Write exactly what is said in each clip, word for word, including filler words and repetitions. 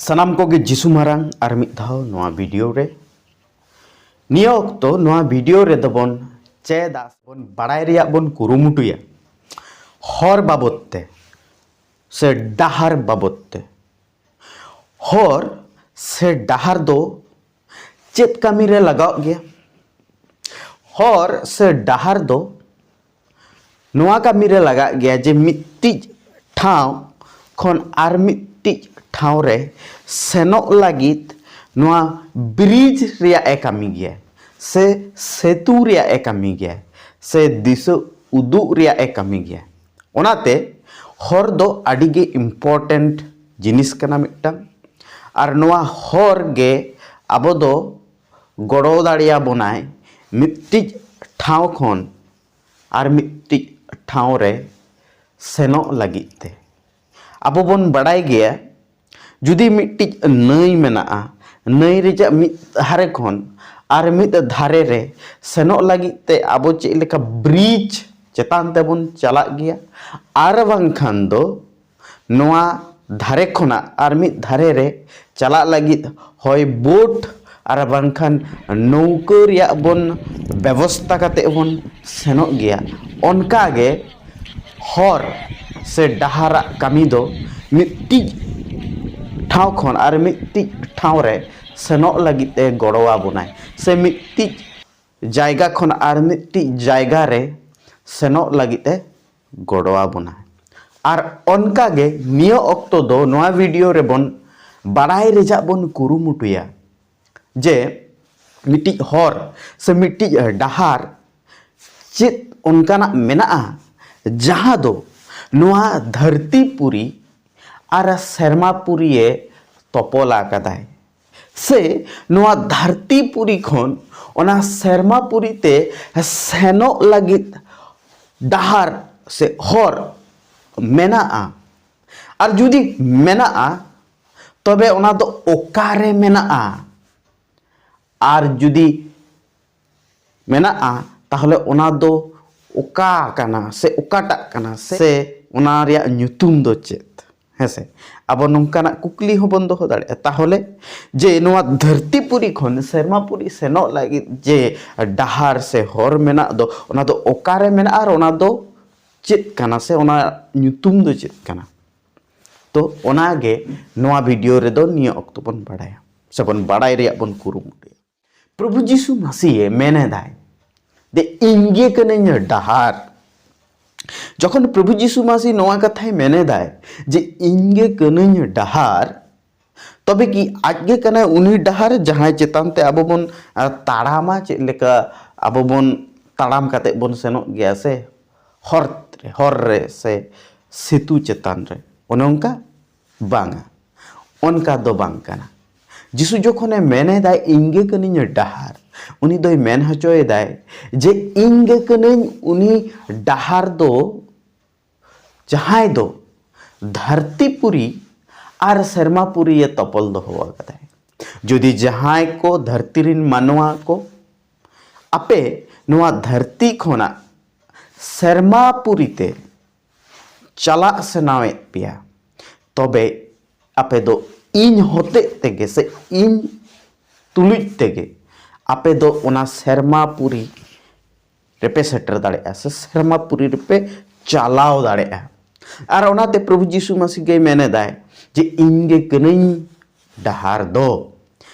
ᱥᱟᱱᱟᱢ ᱠᱚᱜᱮ ᱡᱤᱥᱩ ᱢᱟᱨᱟᱝ ᱟᱨ ᱢᱤᱫ ᱫᱷᱟᱣ ᱱᱚᱣᱟ ᱵᱷᱤᱰᱤᱭᱳ ᱨᱮ᱾ ᱱᱤᱭᱟᱹ ᱚᱠᱛᱚ ᱱᱚᱣᱟ ᱵᱷᱤᱰᱤᱭᱳ ᱨᱮᱫᱚ ᱵᱚᱱ ᱪᱮᱫᱟ, ᱵᱚᱱ ᱵᱟᱲᱟᱭ ᱨᱮᱭᱟᱜ ᱵᱚᱱ ᱠᱩᱨᱩᱢᱩᱴᱩᱭᱟ ᱦᱚᱨ ᱵᱟᱵᱚᱫ ᱛᱮ ᱥᱮ ᱰᱟᱦᱟᱨ ᱵᱟᱵᱚᱫ ᱛᱮ᱾ ᱦᱚᱨ ᱥᱮ ᱰᱟᱦᱟᱨ ᱫᱚ ᱪᱮᱫ ᱠᱟᱹᱢᱤ ᱨᱮ ᱞᱟᱜᱟᱣᱜ ᱜᱮᱭᱟ? ᱦᱚᱨ ᱥᱮ ᱰᱟᱦᱟᱨ ᱫᱚ ᱱᱚᱣᱟ ᱠᱟᱹᱢᱤ ᱨᱮ ᱞᱟᱜᱟᱜ ᱜᱮᱭᱟ ᱡᱮ ᱢᱤᱫᱴᱤᱡ ᱴᱷᱟᱶ ᱠᱷᱚᱱ ᱟᱨ ᱢᱤᱫᱴᱤᱡ ᱴᱷᱟᱶ ᱨᱮ ᱥᱮᱱᱚᱜ ᱞᱟᱹᱜᱤᱫ ᱱᱚᱣᱟ ᱵᱨᱤᱡᱽ ᱨᱮᱭᱟᱜ ᱮ ᱠᱟᱹᱢᱤ ᱜᱮᱭᱟ, ᱥᱮ ᱥᱮᱛᱩ ᱨᱮᱭᱟᱜ ᱮ ᱠᱟᱹᱢᱤ ᱜᱮᱭᱟ, ᱥᱮ ᱫᱤᱥᱟᱹ ᱩᱫᱩᱜ ᱨᱮᱭᱟᱜ ᱮ ᱠᱟᱹᱢᱤ ᱜᱮᱭᱟ᱾ ᱚᱱᱟᱛᱮ ᱦᱚᱨ ᱫᱚ ᱟᱹᱰᱤ ᱜᱮ ᱤᱢᱯᱚᱨᱴᱮᱱᱴ ᱡᱤᱱᱤᱥ ᱠᱟᱱᱟ ᱢᱤᱫᱴᱟᱝ᱾ ᱟᱨ ᱱᱚᱣᱟ ᱦᱚᱨ ᱜᱮ ᱟᱵᱚ ᱫᱚ ᱜᱚᱲᱚ ᱫᱟᱲᱮᱭᱟᱵᱚᱱᱟᱭ ᱢᱤᱫᱴᱤᱡ ᱴᱷᱟᱶ ᱠᱷᱚᱱ ᱟᱨ ᱢᱤᱫᱴᱤᱡ ᱴᱷᱟᱶ ᱨᱮ ᱥᱮᱱᱚᱜ ᱞᱟᱹᱜᱤᱫ ᱛᱮ᱾ ᱟᱵᱚ ᱵᱚᱱ ᱵᱟᱲᱟᱭ ᱜᱮᱭᱟ, ᱡᱩᱫᱤ ᱢᱤᱫᱴᱤᱡ ᱱᱟᱹᱭ ᱢᱮᱱᱟᱜᱼᱟ, ᱱᱟᱹᱭ ᱨᱮᱭᱟᱜ ᱢᱤᱫ ᱫᱷᱟᱨᱮ ᱠᱷᱚᱱ ᱟᱨ ᱢᱤᱫ ᱫᱷᱟᱨᱮ ᱨᱮ ᱥᱮᱱᱚᱜ ᱞᱟᱹᱜᱤᱫ ᱛᱮ ᱟᱵᱚ ᱪᱮᱫ ᱞᱮᱠᱟ ᱵᱨᱤᱡᱽ ᱪᱮᱛᱟᱱ ᱛᱮᱵᱚᱱ ᱪᱟᱞᱟᱜ ᱜᱮᱭᱟ, ᱟᱨ ᱵᱟᱝᱠᱷᱟᱱ ᱫᱚ ᱱᱚᱣᱟ ᱫᱷᱟᱨᱮ ᱠᱷᱚᱱᱟᱜ ᱟᱨ ᱢᱤᱫ ᱫᱷᱟᱨᱮ ᱨᱮ ᱪᱟᱞᱟᱜ ᱞᱟᱹᱜᱤᱫ ᱦᱚᱭ ᱵᱳᱴ ᱟᱨ ᱵᱟᱝᱠᱷᱟᱱ ᱱᱟᱹᱣᱠᱟᱹ ᱨᱮᱭᱟᱜ ᱵᱚᱱ ᱵᱮᱵᱚᱥᱛᱟ ᱠᱟᱛᱮ ᱵᱚᱱ ᱥᱮᱱᱚᱜ ᱜᱮᱭᱟ᱾ ᱚᱱᱠᱟ ᱜᱮ ᱦᱚᱨ ᱥᱮ ᱰᱟᱦᱟᱨᱟᱜ ᱠᱟᱹᱢᱤ ᱫᱚ ᱢᱤᱫᱴᱤᱡ ᱴᱷᱟᱶ ᱠᱷᱚᱱ ᱟᱨ ᱢᱤᱫᱴᱤᱡ ᱴᱷᱟᱶ ᱨᱮ ᱥᱮᱱᱚᱜ ᱞᱟᱹᱜᱤᱫ ᱮ ᱜᱚᱲᱚ ᱟᱵᱚᱱᱟᱭ, ᱥᱮ ᱢᱤᱫᱴᱤᱡ ᱡᱟᱭᱜᱟ ᱠᱷᱚᱱ ᱟᱨ ᱢᱤᱫᱴᱤᱡ ᱡᱟᱭᱜᱟ ᱨᱮ ᱥᱮᱱᱚᱜ ᱞᱟᱹᱜᱤᱫ ᱮ ᱜᱚᱲᱚ ᱟᱵᱚᱱᱟᱭ᱾ ᱟᱨ ᱚᱱᱠᱟ ᱜᱮ ᱱᱤᱭᱟᱹ ᱚᱠᱛᱚ ᱫᱚ ᱱᱚᱣᱟ ᱵᱷᱤᱰᱤᱭᱳ ᱨᱮᱵᱚᱱ ᱵᱟᱲᱟᱭ ᱨᱮᱭᱟᱜ ᱵᱚᱱ ᱠᱩᱨᱩᱢᱩᱴᱩᱭᱟ ᱡᱮ ᱢᱤᱫᱴᱤᱡ ᱦᱚᱨ ᱥᱮ ᱢᱤᱫᱴᱤᱡ ᱰᱟᱦᱟᱨ ᱪᱮᱫ ᱚᱱᱠᱟᱱᱟᱜ ᱢᱮᱱᱟᱜᱼᱟ, ᱡᱟᱦᱟᱸ ᱫᱚ ᱱᱚᱣᱟ ᱫᱷᱟᱹᱨᱛᱤ ᱯᱩᱨᱤ ᱟᱨ ᱥᱮᱨᱢᱟ ᱯᱩᱨᱤᱭᱮ ᱛᱚᱯᱚᱞ ᱟᱠᱟᱫᱟᱭ, ᱥᱮ ᱱᱚᱣᱟ ᱫᱷᱟᱹᱨᱛᱤ ᱯᱩᱨᱤ ᱠᱷᱚᱱ ᱚᱱᱟ ᱥᱮᱨᱢᱟ ᱯᱩᱨᱤ ᱛᱮ ᱥᱮᱱᱚᱜ ᱞᱟᱹᱜᱤᱫ ᱰᱟᱦᱟᱨ ᱥᱮ ᱦᱚᱨ ᱢᱮᱱᱟᱜᱼᱟ? ᱟᱨ ᱡᱩᱫᱤ ᱢᱮᱱᱟᱜᱼᱟ, ᱛᱚᱵᱮ ᱚᱱᱟ ᱫᱚ ᱚᱠᱟᱨᱮ ᱢᱮᱱᱟᱜᱼᱟ? ᱟᱨ ᱡᱩᱫᱤ ᱢᱮᱱᱟᱜᱼᱟ, ᱛᱟᱦᱚᱞᱮ ᱚᱱᱟ ᱫᱚ ᱚᱠᱟ ᱠᱟᱱᱟ ᱥᱮ ᱚᱠᱟᱴᱟᱜ ᱠᱟᱱᱟ ᱥᱮ ᱚᱱᱟ ᱨᱮᱭᱟᱜ ᱧᱩᱛᱩᱢ ᱫᱚ ᱪᱮᱫ? ᱦᱮᱸᱥᱮ? ᱟᱵᱚ ᱱᱚᱝᱠᱟᱱᱟᱜ ᱠᱩᱠᱞᱤ ᱦᱚᱸᱵᱚᱱ ᱫᱚᱦᱚ ᱫᱟᱲᱮᱭᱟᱜᱼᱟ, ᱛᱟᱦᱚᱞᱮ ᱡᱮ ᱱᱚᱣᱟ ᱫᱷᱟᱹᱨᱛᱤᱯᱩᱨᱤ ᱠᱷᱚᱱ ᱥᱮᱨᱢᱟᱯᱩᱨᱤ ᱥᱮᱱᱚᱜ ᱞᱟᱹᱜᱤᱫ ᱡᱮ ᱰᱟᱦᱟᱨ ᱥᱮ ᱦᱚᱨ ᱢᱮᱱᱟᱜ ᱫᱚ, ᱚᱱᱟ ᱫᱚ ᱚᱠᱟᱨᱮ ᱢᱮᱱᱟᱜᱼᱟ ᱟᱨ ᱚᱱᱟ ᱫᱚ ᱪᱮᱫ ᱠᱟᱱᱟ ᱥᱮ ᱚᱱᱟ ᱧᱩᱛᱩᱢ ᱫᱚ ᱪᱮᱫ ᱠᱟᱱᱟ? ᱛᱚ ᱚᱱᱟᱜᱮ ᱱᱚᱣᱟ ᱵᱷᱤᱰᱤᱭᱳ ᱨᱮᱫᱚ ᱱᱤᱭᱟᱹ ᱚᱠᱛᱚ ᱵᱚᱱ ᱵᱟᱲᱟᱭᱟ ᱥᱮ ᱵᱚᱱ ᱵᱟᱲᱟᱭ ᱨᱮᱭᱟᱜ ᱵᱚᱱ ᱠᱩᱨᱩᱢᱩᱴᱩᱭᱟ᱾ ᱯᱨᱚᱵᱷᱩ ᱡᱤᱥᱩ ᱢᱟᱥᱤᱭᱮ ᱢᱮᱱᱮᱫᱟᱭ ᱡᱮ, "ᱤᱧ ᱜᱮ ᱠᱟᱹᱱᱟᱹᱧ ᱰᱟᱦᱟᱨ᱾" ᱡᱚᱠᱷᱚᱱ ᱯᱨᱚᱵᱷᱩ ᱡᱤᱥᱩ ᱢᱟᱥᱤ ᱱᱚᱣᱟ ᱠᱟᱛᱷᱟᱭ ᱢᱮᱱᱮᱫᱟᱭ ᱡᱮ, "ᱤᱧ ᱜᱮ ᱠᱟᱹᱱᱟᱹᱧ ᱰᱟᱦᱟᱨ", ᱛᱚᱵᱮ ᱠᱤ ᱟᱡ ᱜᱮ ᱠᱟᱱᱟᱭ ᱩᱱᱤ ᱰᱟᱦᱟᱨ ᱡᱟᱦᱟᱸᱭ ᱪᱮᱛᱟᱱ ᱛᱮ ᱟᱵᱚ ᱵᱚᱱ, ᱟᱨ, ᱛᱟᱲᱟᱢᱟ? ᱪᱮᱫ ᱞᱮᱠᱟ ᱟᱵᱚ ᱵᱚᱱ ᱛᱟᱲᱟᱢ ᱠᱟᱛᱮ ᱵᱚᱱ ᱥᱮᱱᱚᱜ ᱜᱮᱭᱟ ᱥᱮ ᱦᱚᱨ ᱨᱮ, ᱦᱚᱨ ᱨᱮ ᱥᱮ ᱥᱮᱛᱩ ᱪᱮᱛᱟᱱ ᱨᱮ, ᱚᱱᱮ ᱚᱱᱠᱟ? ᱵᱟᱝᱟ, ᱚᱱᱠᱟ ᱫᱚ ᱵᱟᱝ ᱠᱟᱱᱟ᱾ ᱡᱤᱥᱩ ᱡᱚᱠᱷᱚᱱᱮ ᱢᱮᱱᱮᱫᱟᱭ, "ᱤᱧ ᱜᱮ ᱠᱟᱹᱱᱟᱹᱧ ᱰᱟᱦᱟᱨ", ᱩᱱᱤ ᱫᱚᱭ ᱢᱮᱱ ᱦᱚᱪᱚᱭᱮᱫᱟᱭ ᱡᱮ, "ᱤᱧ ᱜᱮ ᱠᱟᱹᱱᱟᱹᱧ ᱩᱱᱤ ᱰᱟᱦᱟᱨ ᱫᱚ, ᱡᱟᱦᱟᱸᱭ ᱫᱚ ᱫᱷᱟᱹᱨᱛᱤ ᱯᱩᱨᱤ ᱟᱨ ᱥᱮᱨᱢᱟ ᱯᱩᱨᱤᱭᱮ ᱛᱚᱯᱚᱞ ᱫᱚᱦᱚ ᱟᱠᱟᱫᱟᱭ᱾ ᱡᱩᱫᱤ ᱡᱟᱦᱟᱸᱭ ᱠᱚ ᱫᱷᱟᱹᱨᱛᱤ ᱨᱤᱱ ᱢᱟᱱᱣᱟ ᱠᱚ, ᱟᱯᱮ ᱱᱚᱣᱟ ᱫᱷᱟᱹᱨᱛᱤ ᱠᱷᱚᱱᱟᱜ ᱥᱮᱨᱢᱟ ᱯᱩᱨᱤ ᱛᱮ ᱪᱟᱞᱟᱜ ᱥᱟᱱᱟᱭᱮᱫ ᱯᱮᱭᱟ, ᱛᱚᱵᱮ ᱟᱯᱮ ᱫᱚ ᱤᱧ ᱦᱚᱛᱮᱡ ᱛᱮᱜᱮ ᱥᱮ ᱤᱧ ᱛᱩᱞᱩᱡ ᱛᱮᱜᱮ ᱟᱯᱮ ᱫᱚ ᱚᱱᱟ ᱥᱮᱨᱢᱟ ᱯᱩᱨᱤ ᱨᱮᱯᱮ ᱥᱮᱴᱮᱨ ᱫᱟᱲᱮᱭᱟᱜᱼᱟ ᱥᱮ ᱥᱮᱨᱢᱟ ᱯᱩᱨᱤ ᱨᱮᱯᱮ ᱪᱟᱞᱟᱣ ᱫᱟᱲᱮᱭᱟᱜᱼᱟ᱾" ᱟᱨ ᱚᱱᱟᱛᱮ ᱯᱨᱚᱵᱷᱩ ᱡᱤᱥᱩ ᱢᱟᱥᱤ ᱜᱮᱭ ᱢᱮᱱᱮᱫᱟᱭ ᱡᱮ, "ᱤᱧ ᱜᱮ ᱠᱟᱹᱱᱟᱹᱧ ᱰᱟᱦᱟᱨ ᱫᱚ",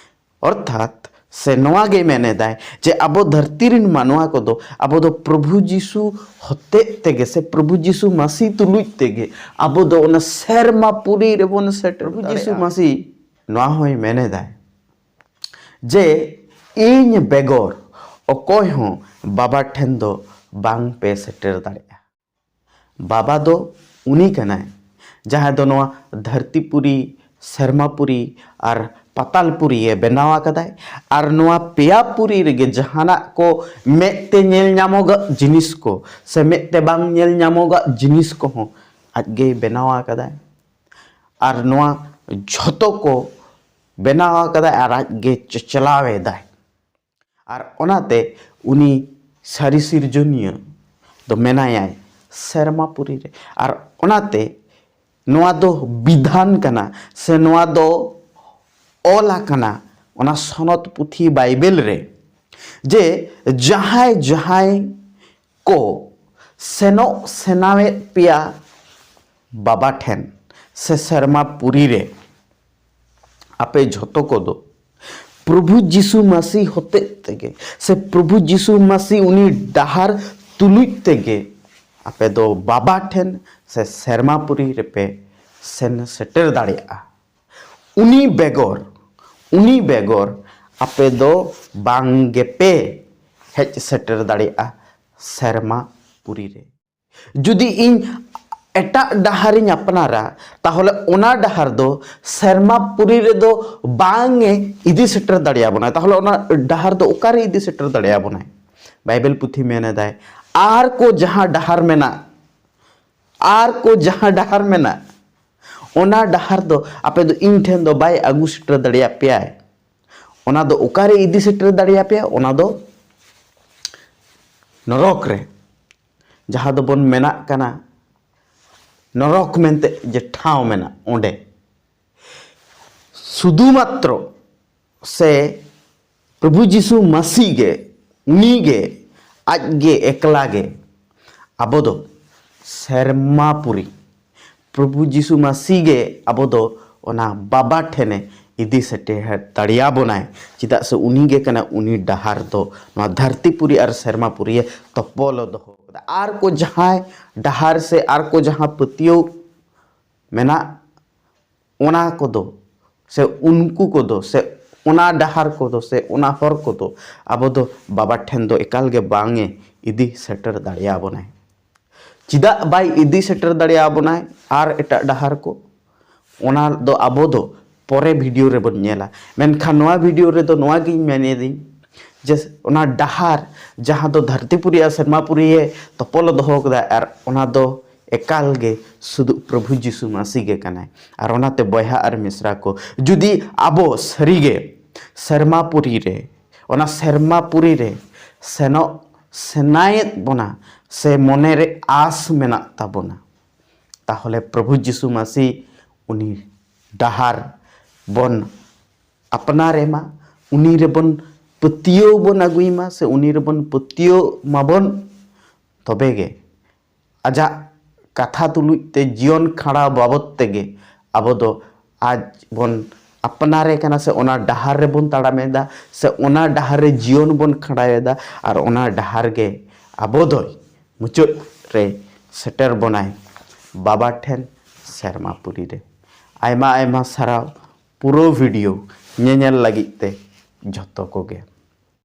ᱚᱨᱛᱷᱟᱛ ᱥᱮ ᱱᱚᱣᱟ ᱜᱮ ᱢᱮᱱᱮᱫᱟᱭ ᱡᱮ ᱟᱵᱚ ᱫᱷᱟᱹᱨᱛᱤ ᱨᱤᱱ ᱢᱟᱱᱣᱟ ᱠᱚᱫᱚ ᱟᱵᱚ ᱫᱚ ᱯᱨᱚᱵᱷᱩ ᱡᱤᱥᱩ ᱦᱚᱛᱮᱡ ᱛᱮᱜᱮ ᱥᱮ ᱯᱨᱚᱵᱷᱩ ᱡᱤᱥᱩ ᱢᱟᱥᱤ ᱛᱩᱞᱩᱡ ᱛᱮᱜᱮ ᱟᱵᱚ ᱫᱚ ᱚᱱᱟ ᱥᱮᱨᱢᱟ ᱯᱩᱨᱤ ᱨᱮᱵᱚᱱ ᱥᱮᱴᱮᱨ ᱯᱨᱚᱵᱷᱩ ᱡᱤᱥᱩ ᱫᱟᱲᱮᱭᱟᱜᱼᱟ᱾ ᱢᱟᱥᱤ ᱱᱚᱣᱟ ᱦᱚᱸᱭ ᱢᱮᱱᱮᱫᱟᱭ ᱡᱮ, "ᱤᱧ ᱵᱮᱜᱚᱨ ᱚᱠᱚᱭ ᱦᱚᱸ ᱵᱟᱵᱟ ᱴᱷᱮᱱ ᱫᱚ ᱵᱟᱝ ᱯᱮ ᱥᱮᱴᱮᱨ ᱫᱟᱲᱮᱭᱟᱜᱼᱟ᱾" ᱵᱟᱵᱟ ᱫᱚ ᱩᱱᱤ ᱠᱟᱱᱟᱭ ᱡᱟᱦᱟᱸᱭ ᱫᱚ ᱱᱚᱣᱟ ᱫᱷᱟᱹᱨᱛᱤ ᱯᱩᱨᱤ, ᱥᱮᱨᱢᱟ ᱯᱩᱨᱤ ᱟᱨ ᱯᱟᱛᱟᱞ ᱯᱩᱨᱤᱭᱮ ᱵᱮᱱᱟᱣ ᱟᱠᱟᱫᱟᱭ᱾ ᱟᱨ ᱱᱚᱣᱟ ᱯᱮᱭᱟ ᱯᱩᱨᱤ ᱨᱮᱜᱮ ᱡᱟᱦᱟᱱᱟᱜ ᱠᱚ ᱢᱮᱫ ᱛᱮ ᱧᱮᱞ ᱧᱟᱢᱚᱜᱟᱜ ᱡᱤᱱᱤᱥ ᱠᱚ ᱥᱮ ᱢᱮᱫ ᱛᱮ ᱵᱟᱝ ᱧᱮᱞ ᱧᱟᱢᱚᱜᱟᱜ ᱡᱤᱱᱤᱥ ᱠᱚᱦᱚᱸ ᱟᱡ ᱜᱮᱭ ᱵᱮᱱᱟᱣ ᱟᱠᱟᱫᱟᱭ᱾ ᱟᱨ ᱱᱚᱣᱟ ᱡᱷᱚᱛᱚ ᱠᱚ ᱵᱮᱱᱟᱣ ᱟᱠᱟᱫᱟᱭ ᱟᱨ ᱟᱡ ᱜᱮ ᱪᱟᱪᱞᱟᱣ ᱮᱫᱟᱭ᱾ ᱟᱨ ᱚᱱᱟᱛᱮ ᱩᱱᱤ ᱥᱟᱹᱨᱤ ᱥᱤᱨᱡᱚᱱᱤᱭᱟᱹ ᱫᱚ ᱢᱮᱱᱟᱭᱟᱭ ᱥᱮᱨᱢᱟ ᱯᱩᱨᱤ ᱨᱮ᱾ ᱟᱨ ᱚᱱᱟᱛᱮ ᱱᱚᱣᱟ ᱫᱚ ᱵᱤᱫᱷᱟᱱ ᱠᱟᱱᱟ, ᱥᱮ ᱱᱚᱣᱟ ᱫᱚ ᱚᱞ ᱟᱠᱟᱱᱟ ᱚᱱᱟ ᱥᱚᱱᱚᱛ ᱯᱩᱛᱷᱤ ᱵᱟᱭᱵᱮᱞ ᱨᱮ, ᱡᱮ ᱡᱟᱦᱟᱸᱭ ᱡᱟᱦᱟᱸᱭ ᱠᱚ ᱥᱮᱱᱚᱜ ᱥᱮᱱᱟᱣᱮᱫ ᱯᱮᱭᱟ ᱵᱟᱵᱟ ᱴᱷᱮᱱ ᱥᱮ ᱥᱮᱨᱢᱟ ᱯᱩᱨᱤ ᱨᱮ, ᱟᱯᱮ ᱡᱷᱚᱛᱚ ᱠᱚᱫᱚ ᱯᱨᱚᱵᱷᱩ ᱡᱤᱥᱩ ᱢᱟᱹᱥᱤ ᱦᱚᱛᱮᱡ ᱛᱮᱜᱮ, ᱥᱮ ᱯᱨᱚᱵᱷᱩ ᱡᱤᱥᱩ ᱢᱟᱹᱥᱤ ᱩᱱᱤ ᱰᱟᱦᱟᱨ ᱛᱩᱞᱩᱡ ᱛᱮᱜᱮ ᱟᱯᱮ ᱫᱚ ᱵᱟᱵᱟ ᱴᱷᱮᱱ ᱥᱮ ᱥᱮᱨᱢᱟ ᱯᱩᱨᱤ ᱨᱮᱯᱮ ᱥᱮᱱ ᱥᱮᱴᱮᱨ ᱫᱟᱲᱮᱭᱟᱜᱼᱟ᱾ ᱩᱱᱤ ᱵᱮᱜᱚᱨ, ᱩᱱᱤ ᱵᱮᱜᱚᱨ ᱟᱯᱮ ᱫᱚ ᱵᱟᱝ ᱜᱮᱯᱮ ᱦᱮᱡ ᱥᱮᱴᱮᱨ ᱫᱟᱲᱮᱭᱟᱜᱼᱟ ᱥᱮᱨᱢᱟ ᱯᱩᱨᱤ ᱨᱮ᱾ ᱡᱩᱫᱤ ᱤᱧ ᱮᱴᱟᱜ ᱰᱟᱦᱟᱨᱤᱧ ᱟᱯᱱᱟᱨᱟ, ᱛᱟᱦᱚᱞᱮ ᱚᱱᱟ ᱰᱟᱦᱟᱨ ᱫᱚ ᱥᱮᱨᱢᱟ ᱯᱩᱨᱤ ᱨᱮᱫᱚ ᱵᱟᱝ ᱮ ᱤᱫᱤ ᱥᱮᱴᱮᱨ ᱫᱟᱲᱮᱭᱟᱵᱚᱱᱟ᱾ ᱛᱟᱦᱚᱞᱮ ᱚᱱᱟ ᱰᱟᱦᱟᱨ ᱫᱚ ᱚᱠᱟᱨᱮ ᱤᱫᱤ ᱥᱮᱴᱮᱨ ᱫᱟᱲᱮᱭᱟᱵᱚᱱᱟᱭ? ᱵᱟᱭᱵᱮᱞ ᱯᱩᱛᱷᱤ ᱢᱮᱱ ᱮᱫᱟᱭ, ᱟᱨ ᱠᱚ ᱡᱟᱦᱟᱸ ᱰᱟᱦᱟᱨ ᱢᱮᱱᱟᱜ, ᱟᱨ ᱠᱚ ᱡᱟᱦᱟᱸ ᱰᱟᱦᱟᱨ ᱢᱮᱱᱟᱜ, ᱚᱱᱟ ᱰᱟᱦᱟᱨ ᱫᱚ ᱟᱯᱮ ᱫᱚ ᱤᱧ ᱴᱷᱮᱱ ᱫᱚ ᱵᱟᱭ ᱟᱹᱜᱩ ᱥᱮᱴᱮᱨ ᱫᱟᱲᱮᱭᱟᱯᱮᱭᱟᱭ᱾ ᱚᱱᱟ ᱫᱚ ᱚᱠᱟᱨᱮ ᱤᱫᱤ ᱥᱮᱴᱮᱨ ᱫᱟᱲᱮᱭᱟᱯᱮᱭᱟ? ᱚᱱᱟ ᱫᱚ ᱱᱚᱨᱚᱠ ᱨᱮ, ᱡᱟᱦᱟᱸ ᱫᱚᱵᱚᱱ ᱢᱮᱱᱟᱜ ᱠᱟᱱᱟ ᱱᱚᱨᱚᱠ ᱢᱮᱱᱛᱮ ᱡᱮ ᱴᱷᱟᱶ ᱢᱮᱱᱟᱜ, ᱚᱸᱰᱮ᱾ ᱥᱩᱫᱷᱩ ᱢᱟᱛᱨᱚ ᱥᱮ ᱯᱨᱚᱵᱷᱩ ᱡᱤᱥᱩ ᱢᱟᱹᱥᱤ ᱜᱮ, ᱩᱱᱤ ᱜᱮ, ᱟᱡ ᱜᱮ ᱮᱠᱞᱟ ᱜᱮ ᱟᱵᱚ ᱫᱚ ᱥᱮᱨᱢᱟ ᱯᱩᱨᱤ, ᱯᱨᱚᱵᱷᱩ ᱡᱤᱥᱩ ᱢᱟᱹᱥᱤ ᱜᱮ ᱟᱵᱚ ᱫᱚ ᱚᱱᱟ ᱵᱟᱵᱟ ᱴᱷᱮᱱᱮ ᱤᱫᱤ ᱥᱮᱴᱮᱨ ᱫᱟᱲᱮᱭᱟᱵᱚᱱᱟᱭ᱾ ᱪᱮᱫᱟᱜ ᱥᱮ ᱩᱱᱤ ᱜᱮ ᱠᱟᱱᱟ ᱩᱱᱤ ᱰᱟᱦᱟᱨ ᱫᱚ, ᱱᱚᱣᱟ ᱫᱷᱟᱹᱨᱛᱤ ᱯᱩᱨᱤ ᱟᱨ ᱥᱮᱨᱢᱟ ᱯᱩᱨᱤᱭᱮ ᱛᱚᱯᱚᱞ ᱫᱚᱦᱚ ᱠᱟᱫᱟ᱾ ᱟᱨ ᱠᱚ ᱡᱟᱦᱟᱸᱭ ᱰᱟᱦᱟᱨ ᱥᱮ ᱟᱨ ᱠᱚ ᱡᱟᱦᱟᱸ ᱯᱟᱹᱛᱭᱟᱹᱣ ᱢᱮᱱᱟᱜ, ᱚᱱᱟ ᱠᱚᱫᱚ ᱥᱮ ᱩᱱᱠᱩ ᱠᱚᱫᱚ ᱥᱮ ᱚᱱᱟ ᱰᱟᱦᱟᱨ ᱠᱚᱫᱚ ᱥᱮ ᱚᱱᱟ ᱦᱚᱨ ᱠᱚᱫᱚ ᱟᱵᱚ ᱫᱚ ᱵᱟᱵᱟ ᱴᱷᱮᱱ ᱫᱚ ᱮᱠᱟᱞ ᱜᱮ ᱵᱟᱝ ᱮ ᱤᱫᱤ ᱥᱮᱴᱮᱨ ᱫᱟᱲᱮᱭᱟᱵᱚᱱᱟᱭ᱾ ᱪᱮᱫᱟᱜ ᱵᱟᱭ ᱤᱫᱤ ᱥᱮᱴᱮᱨ ᱫᱟᱲᱮᱭᱟᱵᱚᱱᱟᱭ ᱟᱨ ᱮᱴᱟᱜ ᱰᱟᱦᱟᱨ ᱠᱚ? ᱚᱱᱟ ᱫᱚ ᱟᱵᱚ ᱫᱚ ᱯᱚᱨᱮ ᱵᱷᱤᱰᱤᱭᱳ ᱨᱮᱵᱚᱱ ᱧᱮᱞᱟ᱾ ᱢᱮᱱᱠᱷᱟᱱ ᱱᱚᱣᱟ ᱵᱷᱤᱰᱤᱭᱳ ᱨᱮᱫᱚ ᱱᱚᱣᱟ ᱜᱤᱧ ᱢᱮᱱ ᱮᱫᱟᱹᱧ ᱡᱮ ᱚᱱᱟ ᱰᱟᱦᱟᱨ ᱡᱟᱦᱟᱸ ᱫᱚ ᱫᱷᱟᱹᱨᱛᱤ ᱯᱩᱨᱤ ᱟᱨ ᱥᱮᱨᱢᱟ ᱯᱩᱨᱤᱭᱮ ᱛᱚᱯᱚᱞ ᱫᱚᱦᱚ ᱠᱟᱫᱟ, ᱟᱨ ᱚᱱᱟ ᱫᱚ ᱮᱠᱟᱞ ᱜᱮ ᱥᱩᱫᱷᱩ ᱯᱨᱚᱵᱷᱩ ᱡᱤᱥᱩ ᱢᱟᱹᱥᱤ ᱜᱮ ᱠᱟᱱᱟᱭ᱾ ᱟᱨ ᱚᱱᱟᱛᱮ ᱵᱚᱭᱦᱟ ᱟᱨ ᱢᱤᱥᱨᱟ ᱠᱚ, ᱡᱩᱫᱤ ᱟᱵᱚ ᱥᱟᱹᱨᱤᱜᱮ ᱥᱮᱨᱢᱟ ᱯᱩᱨᱤ ᱨᱮ, ᱚᱱᱟ ᱥᱮᱨᱢᱟ ᱯᱩᱨᱤ ᱨᱮ ᱥᱮᱱᱚᱜ ᱥᱟᱱᱟᱭᱮᱫ ᱵᱚᱱᱟ ᱥᱮ ᱢᱚᱱᱮᱨᱮ ᱟᱥ ᱢᱮᱱᱟᱜ ᱛᱟᱵᱚᱱᱟ, ᱛᱟᱦᱚᱞᱮ ᱯᱨᱚᱵᱷᱩ ᱡᱤᱥᱩ ᱢᱟᱹᱥᱤ ᱩᱱᱤ ᱰᱟᱦᱟᱨ ᱵᱚᱱ ᱟᱯᱱᱟᱨᱮ ᱢᱟ, ᱩᱱᱤ ᱨᱮᱵᱚᱱ ᱯᱟᱹᱛᱭᱟᱹᱣ ᱵᱚᱱ ᱟᱹᱜᱩᱭ ᱢᱟ, ᱥᱮ ᱩᱱᱤ ᱨᱮᱵᱚᱱ ᱯᱟᱹᱛᱭᱟᱹᱣ ᱢᱟᱵᱚᱱ᱾ ᱛᱚᱵᱮ ᱜᱮ ᱟᱡᱟᱜ ᱠᱟᱛᱷᱟ ᱛᱩᱞᱩᱡ ᱛᱮ ᱡᱤᱭᱚᱱ ᱠᱷᱟᱸᱰᱟᱣ ᱵᱟᱵᱚᱫ ᱛᱮᱜᱮ ᱟᱵᱚ ᱫᱚ ᱟᱡ ᱵᱚᱱ ᱟᱯᱱᱟᱨᱮ ᱠᱟᱱᱟ, ᱥᱮ ᱚᱱᱟ ᱰᱟᱦᱟᱨ ᱨᱮᱵᱚᱱ ᱛᱟᱲᱟᱢᱮᱫᱟ, ᱥᱮ ᱚᱱᱟ ᱰᱟᱦᱟᱨ ᱨᱮ ᱡᱤᱭᱚᱱ ᱵᱚᱱ ᱠᱷᱟᱸᱰᱟᱣᱮᱫᱟ, ᱟᱨ ᱚᱱᱟ ᱰᱟᱦᱟᱨ ᱜᱮ ᱟᱵᱚ ᱫᱚᱭ ᱢᱩᱪᱟᱹᱫ ᱨᱮ ᱥᱮᱴᱮᱨ ᱵᱚᱱᱟᱭ ᱵᱟᱵᱟ ᱴᱷᱮᱱ ᱥᱮᱨᱢᱟ ᱯᱩᱨᱤ ᱨᱮ᱾ ᱟᱭᱢᱟ ᱟᱭᱢᱟ ᱥᱟᱨᱦᱟᱣ ᱯᱩᱨᱟᱹ ᱵᱷᱤᱰᱤᱭᱳ ᱧᱮᱧᱮᱞ ᱞᱟᱹᱜᱤᱫ ᱛᱮ ᱡᱷᱚᱛᱚ ᱠᱚᱜᱮ᱾